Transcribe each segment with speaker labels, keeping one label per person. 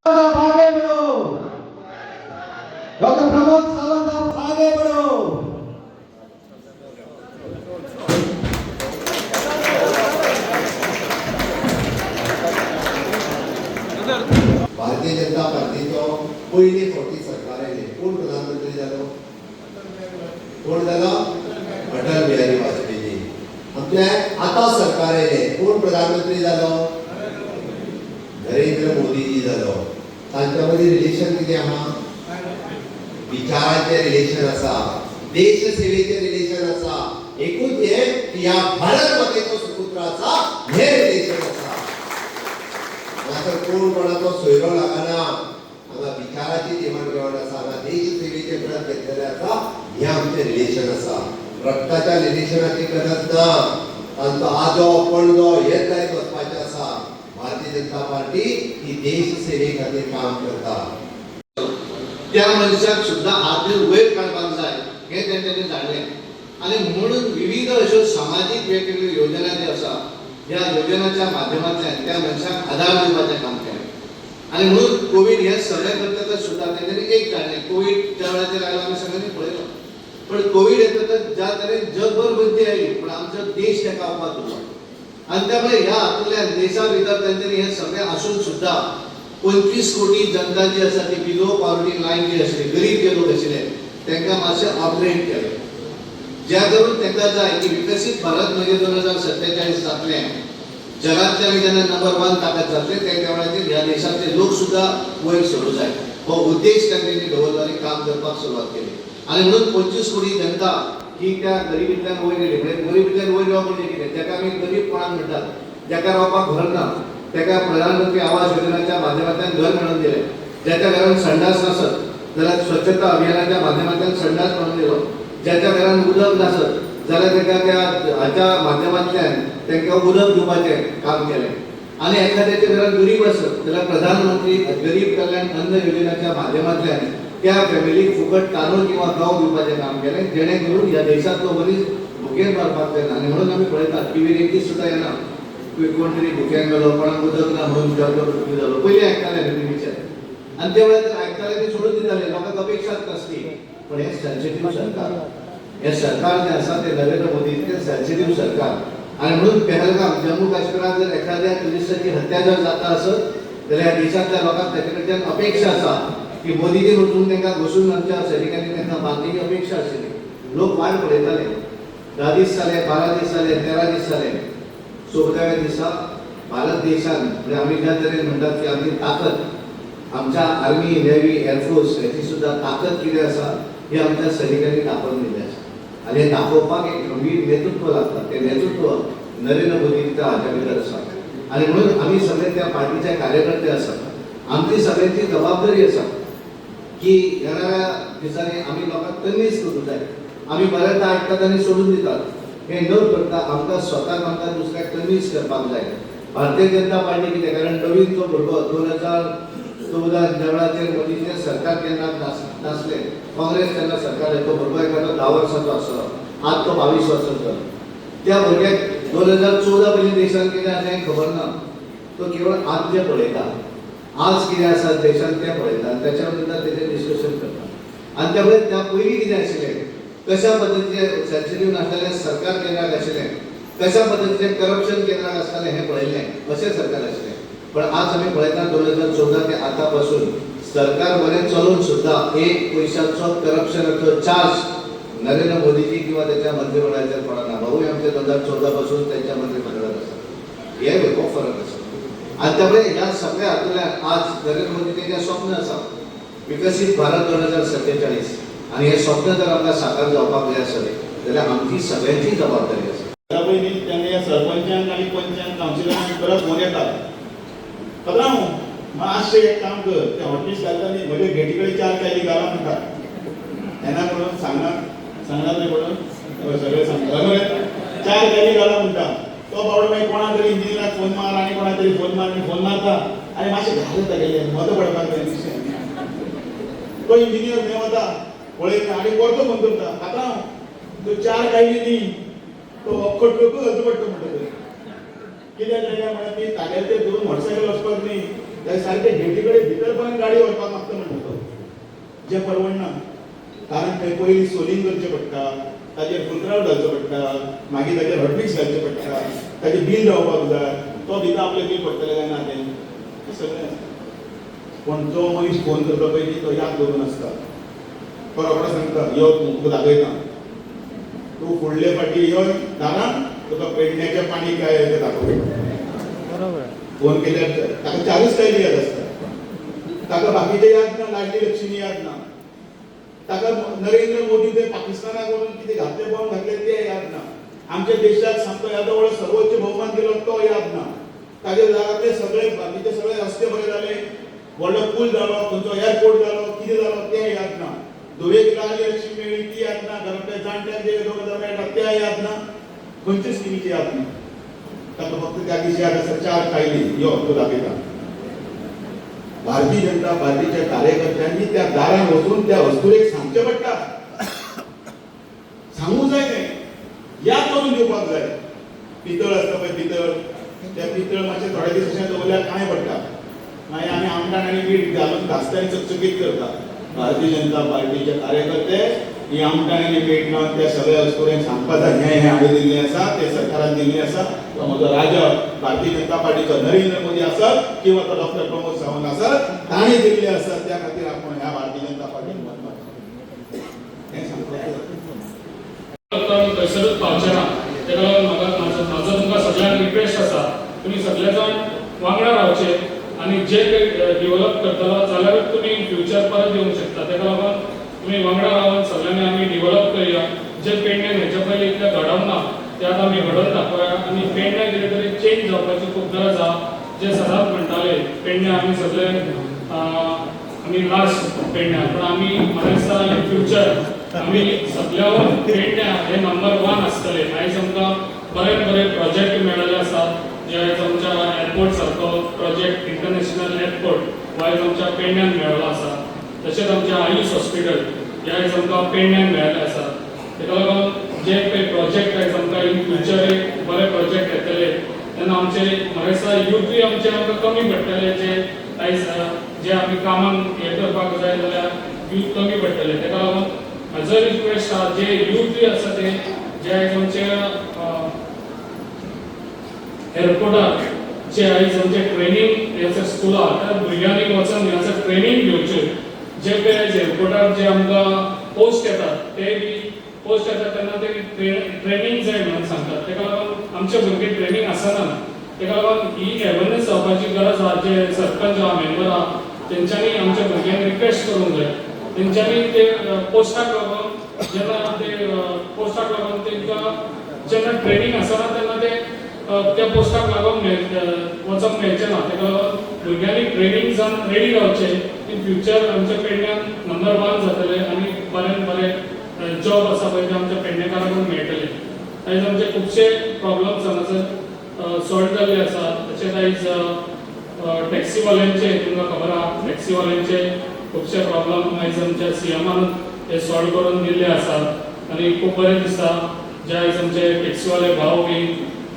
Speaker 1: आगे बढ़ो। डॉक्टर प्रमोद सावंत, आप आगे बढ़ो।
Speaker 2: भारतीय जनता पार्टीचो पयली फावटी सरकार आयलें. कोण प्रधानमंत्री जालो? कोण जालो? अटल बिहारी वाजपेयी. आमचें आतां सरकार आयलें, कोण प्रधानमंत्री जालो? नरेंद्र मोदीजी जालो. तांच्या मदीं रिलेशन कितें आहा? विचारांचें रिलेशन आसा, देश सेवेचें रिलेशन आसा. एकूच हें की ह्या भारत मातेचो सुपुत्र आसा हें रिलेशन आसा. हांगासर कोण कोणाचो सोयरो लागना. हांगा विचाराची देवाण घेवाण आसा, हांगा देश सेवेचे व्रत घेतलेलें आसा. हें आमचें रिलेशन आसा. रक्ताच्या रिलेशनाची गरज ना. तांचो आजो पणजो हेच जायत वचपाचें आसा. भारतीय जनता पार्टी ही देश सेवे खातीर काम करता.
Speaker 3: त्या मनशाक सुद्दां हात दिवन वयर काडपाक जाय हें तेंच्यांनी जाणलें आनी म्हणून विविध अश्यो सामाजीक वेगवेगळ्यो योजना ज्यो आसा, ह्या योजनाच्या माध्यमांतल्यान त्या मनशाक आदार दिवपाचें काम केलें. आनी म्हणून कोवीड हें सगळें करतकच सुद्दां तेंच्यांनी एक जाणलें, कोवीड ज्या वेळाचेर आयलो आमी सगळ्यांनी पळयलो, पण कोवीड येतकच ज्या तरेन जगभर बंदी आयली, पण आमचो देश ताका अपवाद उरलो. आनी त्यामुळे ह्या हातूंतल्यान देशा भितर तेंच्यांनी हें सगळें आसून सुद्दां 25 कोटी जनता जी आसा ती बिलो पॉवर्टी लायन जी आशिल्ली, गरीब जे लोक आशिल्ले, तांकां मातशें अपग्रेड केलें, ज्या करून तांकां जाय की विकसीत भारत म्हणजे 2047 जातलें, जगांतले आमी जेन्ना नंबर वन ताकद जातले, त्या वेळाचेर ह्या देशांतले लोक सुद्दां वयर सरूं जाय, हो उद्देश तांणी दवरलो आनी काम करपाक सुरवात केली. आनी म्हणून 25 कोटी जनता ही त्या गरिबींतल्यान वयर येयली. म्हणजे गरिबींतल्यान वयर येवप म्हणजे कितें? जाका आमी गरीब कोणाक म्हणटात, जाका रावपाक घर ना, ताका प्रधानमंत्री आवास योजनाच्या माध्यमांतल्यान घर मेळोवन दिलें. ज्याच्या घरान संडास नासत जाल्यार स्वच्छता अभियानाच्या माध्यमांतल्यान संडास मेळोवन दिलो. ज्याच्या घरान उदक नासत जाल्यार ताका त्या हाच्या माध्यमांतल्यान तांकां उदक दिवपाचें काम केलें. आनी एखाद्याच्या घरान गरीब आसत जाल्यार प्रधानमंत्री गरीब कल्याण अन्न योजनाच्या माध्यमांतल्यान त्या फॅमिलीक फुकट तांदूळ किंवा गंव दिवपाचें काम केलें, जेणे करून ह्या देशांतलो मनीस भुकेन मरपाक जायना. आनी म्हणून आमी पळयतात, टिवीर एक दीस सुद्दां येना की कोण तरी भुकेन गेलो, कोणाक उदक ना म्हणून जागो मृत्यू जालो. पयलीं आयकताले आमी टिवीचेर आनी त्या वेळार आयकताले ते सोडून दिताले, लोकांक अपेक्षाच नासली. पण हें सेन्सिटीव सरकार, हें सरकार जें आसा तें नरेंद्र मोदीचें सेन्सिटीव सरकार. आनी म्हणून पेहलगाम, जम्मू काश्मीरात जर एखाद्या टुरिस्टाची हत्या जर जाता आसत जाल्यार ह्या देशांतल्या लोकांक ताचे कडच्यान अपेक्षा आसा की मोदीजीन वचून तांकां घोसून आमच्या सैनिकांनी तांकां बांदली अपेक्षा आशिल्ली. लोक वाट पळयताले. 10 दीस जाले, 12 दीस जाले, 13 दीस जाले. 14व्या दिसा भारत देशान, म्हणजे आमी ज्या तरेन म्हणटात की आमची ताकद, आमच्या आर्मी, नेव्ही, एअरफोर्स हेची सुद्दां ताकद कितें आसा ही आमच्या सैनिकांनी दाखोवन दिल्लें आसा. आनी हें दाखोवपाक एक गंभीर नेतृत्व लागता. तें नेतृत्व नरेंद्र मोदीच्या हाच्या भितर आसा. आनी म्हणून आमी सगळे त्या पार्टीचे कार्यकर्ते आसात. आमची सगळ्यांची जबाबदारी आसा की येणाऱ्या दिसांनी आमी लोकांक कन्वीन्स करूंक जाय. आमी बऱ्याचदा आयकतात आनी सोडून दितात. हें न करता आमकां स्वताक आमकां दुसऱ्याक कन्वीन्स करपाक जाय. भारतीय जनता पार्टी कितें, कारण नवीन जो भुरगो 2014 ज्या वेळाचेर मोदीचें सरकार केन्ना नासलें, काँग्रेस तेन्ना सरकार, तो भुरगो एखादो 10 वर्सांचो आसलो, आज तो 22 वर्सांचो जालो. त्या भुरग्याक 2014 पयलीं देशांत कितें आसा हें खबर ना. तो केवळ आज जें पळयता, आज कितें आसा देशांत तें पळयता आनी त्याच्या नंतर तेजें डिस्कशन करता. आनी त्यामुळे त्या पयलीं कितें आशिल्लें, कशा पद्दतीचें सेन्सिटीव नासलेलें सरकार केंद्राक आशिल्लें, कशा पद्दतीचें करप्शन केंद्राक आसतालें हें पळयल्लें, अशें सरकार आशिल्लें. पण आज आमी पळयता, 2014 ते आतां पासून सरकार बरें चलोवन सुद्दां एक पयशाचो करप्शनाचो चार्ज नरेंद्र मोदीजी किंवा त्याच्या मंत्रिमंडळाचेर पडना. भाऊय आमचे 2014 पासून त्यांच्या मंत्रिमंडळात आसा. हे वेगळो फरक आसा. आनी त्यामुळे ह्या सगळ्या हातूंतल्यान आज नरेंद्र मोदीचें जें स्वप्न आसा, विकसीत भारत 2047, आनी हें स्वप्न जर आमकां साकार जावपाक जाय आसत जाल्यार आमची सगळ्यांची जबाबदारी आसा.
Speaker 4: त्या पयलीं तेंगे सरपंचांक आनी पंचांक, कावन्सिलरांक परत फोन येता, "पात्रांव, मातशें एक काम कर, ते हॉटलिस्ट घालता न्ही, म्हजे गेटी कडेन चार कायली घाला" म्हणटा. येना म्हणून सांगना, सांगना न्ही म्हणून सगळें सांगता मरे. चार कायली घाला म्हणटा. तो बाबडो मागीर कोणा तरी इंजिनियराक फोन मार आनी कोणा तरी फोन मार आनी फोन मारता आनी मातशें घाल तागेले मदो पडपाक जाय न्ही. तो इंजिनियर खंय वता पळयता आनी परतो फोन करता, "पात्रांव, त्यो चार कायली न्ही, तो अख्खो ट्रकूच घालचो पडटा" म्हणटा थंय. कित्याक काय म्हळ्यार ती तागेले ते धरून मोटरसायकल वचपाक न्ही. ते सारके गेटी कडेन भितर पर्यंत गाडी व्हरपाक मागता म्हणटा तो, जें परवडना. कारण थंय पयलीं सोलिंग करचें पडटा, ताजेर फुलक्राव घालचो पडटा, मागीर ताजेर हॉटमिक्स घालचें पडटा, ताजें बील जावपाक जाय, तो भितर आपलें बील पडटलें काय ना तें, हें सगळें आसता. पूण जो मनीस फोन करता पयलीं तो याद दवरून आसता. तो रोखडो सांगता, यो तूं, तुका दाखयता, तूं फुडले फाटी यो दारान, तुका पेडण्याचें पाणी काय तें दाखोवया.
Speaker 1: बरोबर.
Speaker 4: फोन केल्यार ताका चारूच कायली याद आसता, ताका बाकीचे याद ना, लाडली लक्ष्मी याद ना, ताका नरेंद्र मोदी ते पाकिस्तानाक वचून कितें घातले बॉम्ब घातले ते याद ना, आमच्या देशाक सामको येदो व्हडलो सर्वोच्च भोवमान दिलो तो याद ना, ताजे दारांतले सगळे बाकीचे सगळे रस्ते बरे जाले, व्हडलो पूल जालो, खंयचो एअरपोर्ट जालो, कितें जालो तें याद ना, धुवेक लाडली लक्ष्मी मेळ्ळी ती याद ना, घरांतल्या जाणट्यांक जे 2000 मेळटा ते याद ना, खंयचे स्किमीची याद ना. ताका फक्त त्या दिसा याद आसा चार कायली, यो तो दाखयता. भारतीय जनता पार्टीच्या कार्यकर्त्यांनी त्या दारान वचून त्या अस्तुरेक सांगचें पडटा, सांगू जाय तें, याद करून दिवपाक जाय. पितळ आसता पळय पितळ, त्या पितळ मातशें थोडे दीस अशें दवरल्यार कांय पडटा, मागीर आमी आमटाण आनी मीठ घालून घासता आनी चकचकीत करता. भारतीय जनता पार्टीचे कार्यकर्ते ही आमटाण आनी मीठ लावन त्या सगळ्या अस्तुऱ्यांक सांगपा जाय, हें हें हांवें दिल्लें आसा, तें सरकारान दिल्लें आसा, तो म्हजो राजा भारतीय जनता पार्टीचो नरेंद्र मोदी आसत किंवा तो डॉक्टर प्रमोद सावंत आसत, ताणें दिल्लें आसा, त्या खातीर आपूण ह्या भारतीय जनता पार्टीक मत मारता, हें सांगपाक जाय.
Speaker 5: आमी खंयसरूच पावचे ना. तेका लागून म्हाका म्हाजो तुमकां सगळ्यांक रिक्वेस्ट आसा, तुमी सगळे जाण वांगडा रावचे आनी जे काही डेव्हलप करतलो जाल्यारूच तुमी इन फ्युचर परत येवंक शकता. तेका लागून तुमी वांगडा रावन सगळ्यांनी आमी डेव्हलप करया. जे पेडण्यान हेच्या पयलीं इतलें घडोवंक ना ते आतां आमी घडोवन दाखोवया. आनी पेडण्यां कितें तरी चेंज जावपाची खूब गरज आहा. जे सदांच म्हणटाले पेडण्यां आमी सगळे आमी लास्ट पेडण्यां, पूण आमी म्हाका दिसता इन फ्युचर आमी सगळ्यावर पेडण्यां हे नंबर वन आसतले. आयज आमकां बरे बरे प्रोजेक्ट मेळ्ळेले आसा, जे आयज आमच्या एअरपोर्ट सारको प्रोजेक्ट, इंटरनॅशनल एअरपोर्ट हो आयज आमच्या पेडण्यान मेळ्ळो आसा. तशेंच आमच्या आयुष हॉस्पिटल हे आयज आमकां पेडण्यान मेळ्ळें आसा. तेका लागून जे पळय प्रोजेक्ट आयज आमकां इन फ्युचर एक बरे प्रोजेक्ट येतले तेन्ना आमचे म्हाका दिसता युथूय आमचे आमकां कमी पडटले. जे आयज जे आमी कामाक हें करपाक जाय जाल्यार यूथ कमी पडटले. तेका लागून म्हाजो रिक्वेस्ट आहा, जे युथूय आसा ते जे आयज आमचे एअरपोर्टार जे आयज आमचे ट्रेनींग हें स्कुला त्या भुरग्यांनी वचून हें ट्रेनींग घेवचें. जे पळय आयज एअरपोर्टार जे आमकां पोस्ट येतात ते बी पोस्ट येतात तेन्ना ते ट्रेनींग जाय म्हणून सांगतात. तेका लागून आमचे भुरगे ट्रेनींग आसना. तेका लागून ही अवेरनेस जावपाची गरज आहा. जे सरपंच आहा, मेंबर आहा, तेंच्यांनी आमच्या भुरग्यांक रिक्वेस्ट करूंक जाय. तेंच्यांनी ते पोस्टाक लागून जेन्ना ते पोस्टाक लागून तेंकां जेन्ना ट्रेनींग आसना तेन्ना ते त्या पोस्टाक लागून वचोंक मेळचें ना. तेका लागून भुरग्यांनी ट्रेनींग जावन रेडी रावचें. इन फ्युचर आमच्या पेडण्यान नंबर वन जातले आनी बरें बरें जॉब आसा पळय ते आमच्या पेडणेकारांकूय मेळटले. आयज आमचे खुबशे प्रॉब्लम्स हांगासर सॉल्व जाल्ले आसा. तशेंच आयज टॅक्सीवाल्यांचे तुमकां खबर आहा, टॅक्सीवाल्यांचे खुबशे प्रॉब्लम आयज आमच्या सीएमान ते सॉल्व करून दिल्ले आसात आनी खूब बरें दिसता जे आयज आमचे टॅक्सीवाले भाव बी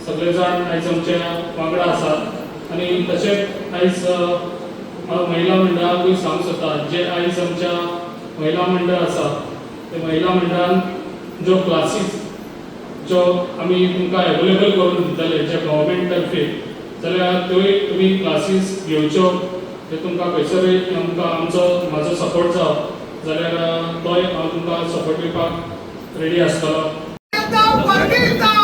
Speaker 5: सगळे जाण आयज आमच्या वांगडा आसात. आनी तशेंच आयज हांव महिला मंडळाकूय सांगूंक सोदता, जे आयज आमच्या महिला मंडळ आसा ते महिला मंडळान ज्यो क्लासीस ज्यो आमी तुमकां एवेलेबल करून दितले जे गव्हर्मेंट तर्फे, जाल्यार त्योय तुमी क्लासीस घेवच्यो. ते तुमकां खंयसरूय आमकां आमचो म्हाजो सपोर्ट जावो जाल्यार तोय हांव तुमकां सपोर्ट दिवपाक रेडी आसतलो.
Speaker 6: जनता पार्टीचा.